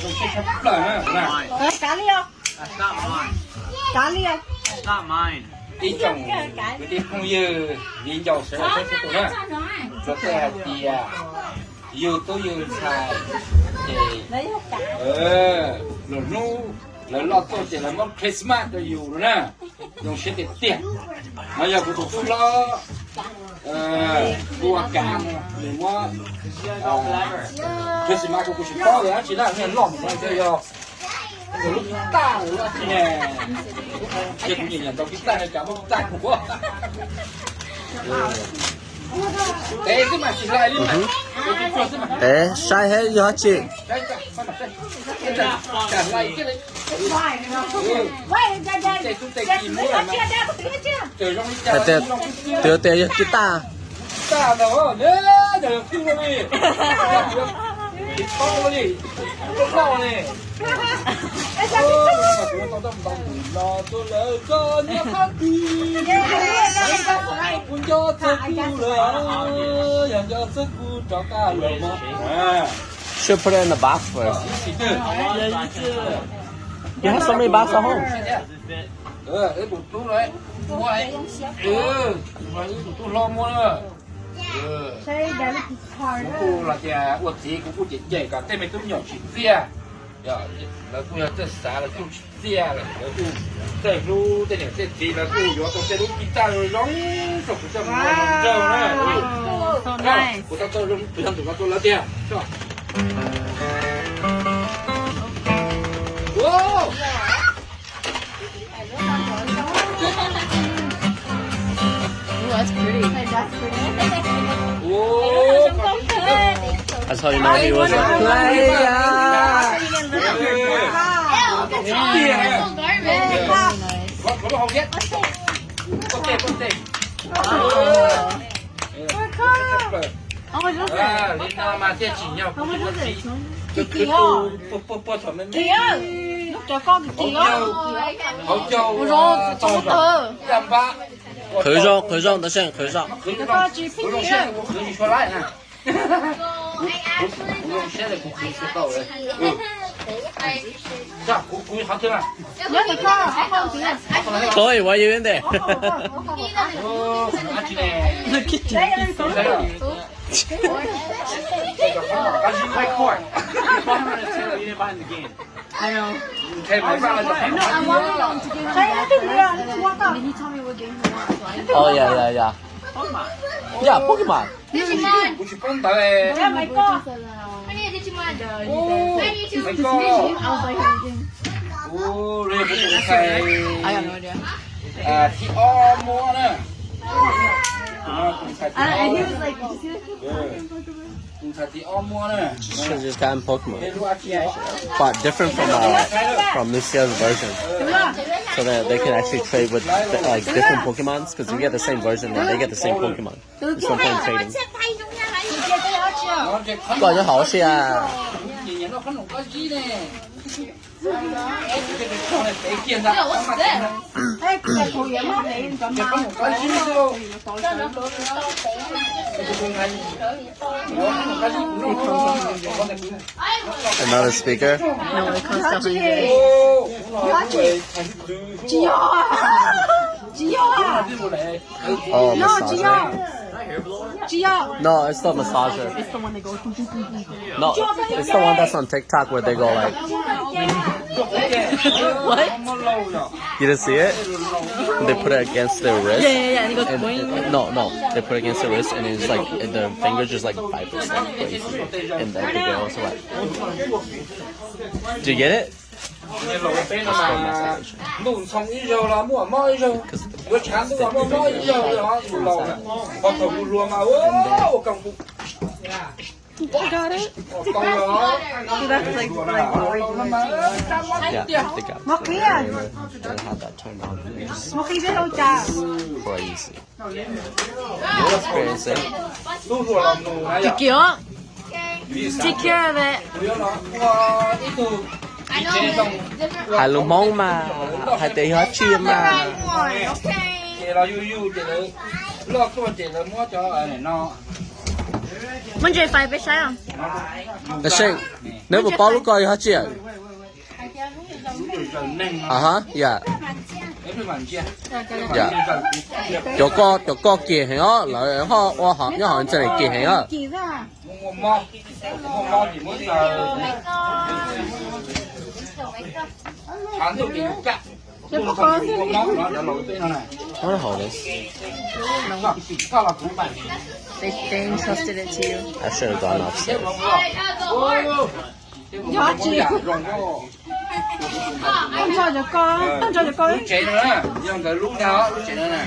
Zoo siab tshaj plaws na. Kav liam, kav liam. Ib tsoom kwv tij phooj ywg viv ncaus sawv daws txhua tus na, txhua tus hais tias yus tub yus ntxhais ces lwm hnub lawv loj tuaj ces lawv muab Christmas rau yus na. Zoo siab tiag tiag. No yog kuv tus tub hlob, kuv ua kav nws muab Christmas kuv, kuv tsis paub dab tsi na, niag loj mus no yog lub kis taj lawm los tsis ne. Ces kuv nyiam nyiam ntaus kis taj no cas muab kis taj kuv. Tev xwb mas tsis hlais li. Tev saib seb yog dab tsi. Hais tias, twb tias yog kis taj. Should put it in the box first. You have so many boxes at home. Tus tub hlob muab na. Kuv kuj los tias ua txiv kuv kuj cem cem kom tej me tub me nyuam tsis txiaj. Lawv kuj yog txawj xav, lawv kuj tsis txiaj lawm, lawv kuj txawj hlub tej niam tej txiv, lawv kuj yuav tau tej lub kis taj zoo zoo rau kuv coj mus ua hluas nraug na. Kuv tau tau zoo tus yog tus no rau lawv tiag. That's how you know he was a player. Li no mas thiaj tsim nyog kuv tus txiv puag thaum me me. Hauv caug tau zog caj npab. Qhwv zoo, qhwv zoo, tab sis qhwv zoo. Qhwv zoo, qhwv zoo siab kuv qhwv tsis tshua laib na. Kuv zoo siab li kuv qhwv tsis tau li. Kuv kuv qhov twg na. Chloe, why you in there? Oh yeah, yeah, yeah. Yeah, Pokemon. Kuv tsis paub ntawv. Kuv tus ntxhais thib ob muab na. Tus ntxhais thib ob. Tus ntxhais thib ob muab na. Should just gotten Pokemon. But different from uh, from Lucia's version. So that they can actually trade with like different Pokemons, because you get the same version and they get the same Pokemon. There's no point in trading. Koj nyob hauv sia. Another speaker? No, it costs a hundred. Tsis yog, tsis yog. Oh, no, tsis yog, massager. Tsis yog. No, it's the massager. It's the one that goes. No, it's the one that's on TikTok where they go like. What? You didn't see it? They put it against their wrist. Yeah, yeah, yeah. And it goes boing. No, no. They put it against their wrist, and it's like the finger just like vibrates like crazy. And the other girl also like. Do you get it? Ntuj ntxhoo ib zaug los muaj mob ib zaug, yuav tshav ntuj los muaj mob ib zaug, yus laus, qhov thaum yus hluas mas ua koob fu. Crazy. Experience it. Tsis kiv, tsis kiv. Hais lus Hmoob mas, hais tias yog dab tsi mas. Muab ntses fais peb saib os. Neb puas paub lub ko yog dab tsi? Aha, ya. Ya. Cov ko, cov ko kiag heev os, lawv ho ua nyob hauv ntxeem kiag heev os. What a hole this. They, they entrusted it to you. I should have gone upstairs. Yog tsis, tag nrho cov ko, tag nrho cov ko. Lub tsev no na, yog nkawd lub ntag, lub tsev no na.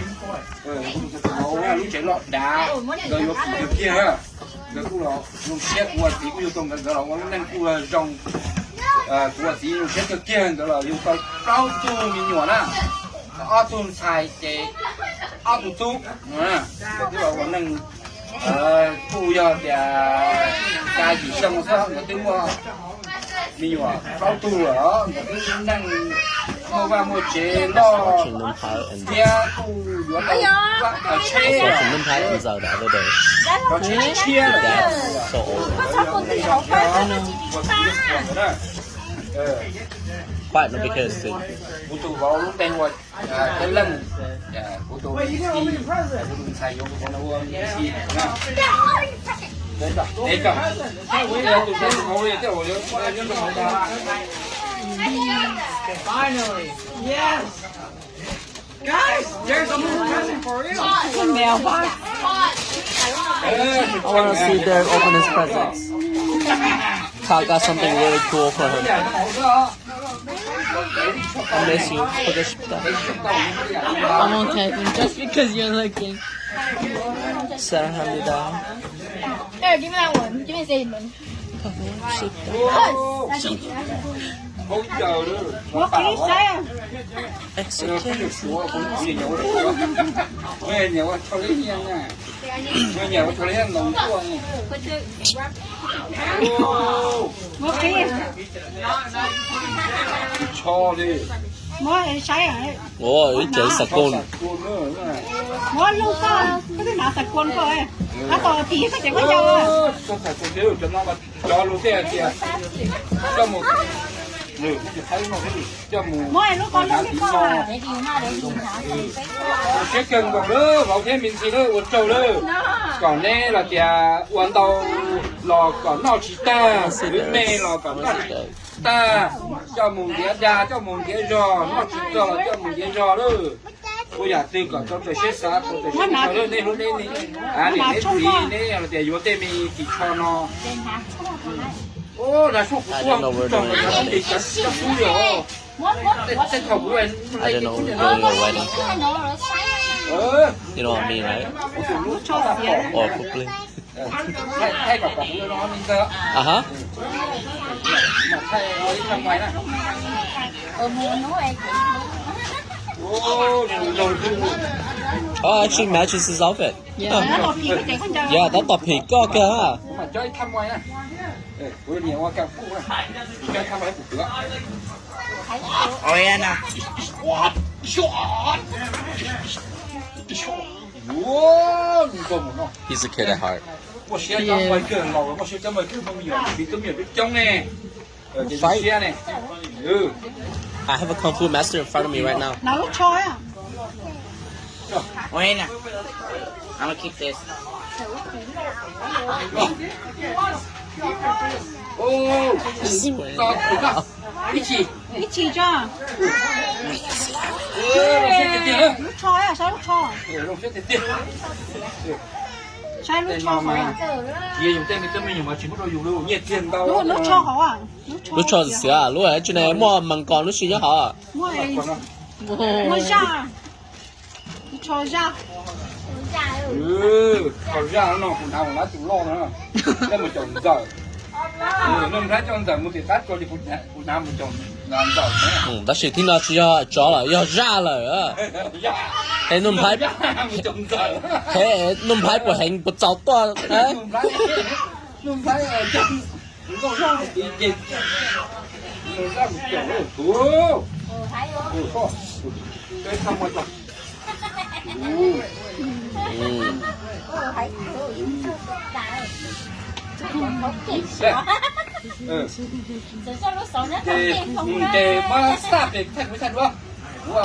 Lub tsev loj dav, nkawd yuav kiag na. Nkawd kuj los zoo siab, kuv ua txiv kuj yug tau nkawd, nkawd los ua lub neej kuj zoo. Kuv ua txiv zoo siab kawg kiag, nkawd los yug tau plaub tug me nyuam na. Ob tug ntxhais ces ob tug tub. Nkawd twb los ua neej kuj yog tias xya yim xyoo xwb nkawd twb muaj me nyuam plaub tug lawm, nkawd twb neej muaj vaj muaj tsev loj thiab kuj yuav tau tsheb. Cov tsheb tshiab lawm. Kuv tus vauv lub npe hu ua Ceeb Leej, kuv tus me txiv, kuv tus ntxhais yuav kuv tus no hu ua me txiv. Finally, yes. Guys, there's a little present for you. Mailbox. I want to see Derek open his presents. Kyle got something really cool for him. I miss you. I'm okay, just because you're looking. Sarah Hamida. Here, give me that one. Give me the same one. Extra cash. Ua ib cev xav koj. Muab lub koj, koj twb hnav xav kua koj, tab tom phim koj ces muab yau. Cov lus thiaj tias coj mus, coj mus, muab lub koj lub koj. Siab kawg nkaus lawm, vauv thiab me ntxhais lawm, ua tsaug lawm. Kom neb los tias ua ntau los kom noj tsis tag, wb me los kom noj tsis tag, coj mus ntiav dag, coj mus ntiav zog, noj tsis txog los coj mus ntiav zog lawm. Ua yam twg kom tau raws siab xav, tau raws siab ntshaw lawm, nej hlub neb niam neb txiv, neb los tias yuav tej me ris tsho no. Dag suaj kuv tuaj txog nws cov kub yom. Tej thaum kuv You know what I mean, right? Or probably. Aha. Oh, actually matches his outfit. Yeah, tab tom phim koj kawg. He's a kid at heart. Fight. I have a kung fu master in front of me right now. Wait, I'm gonna keep this. Ib tsis tso. Lub tsho, saib lub tsho. Saib lub tsho hauv. Lub tsho hauv. Lub tsho xiav, lub tsis ne muaj mas nkaus lub si nyob hauv. Muaj zaj. Lub tsho zaj. Tsho zaj no kuv hnav mus lab tus loj no, coj mus caum ntxawm. Nuj Nplhaib coj ntxawm mus tim qab tso li kuv hnav mus caum ntxawm. Tab sis thib no tsis yog tsov lawm, yog zaj lawm. He Nuj Nplhaib, he Nuj Nplhaib puas heev puas txaus tuaj. Ces, ces muab xaj pem thaij kuv thaij duab.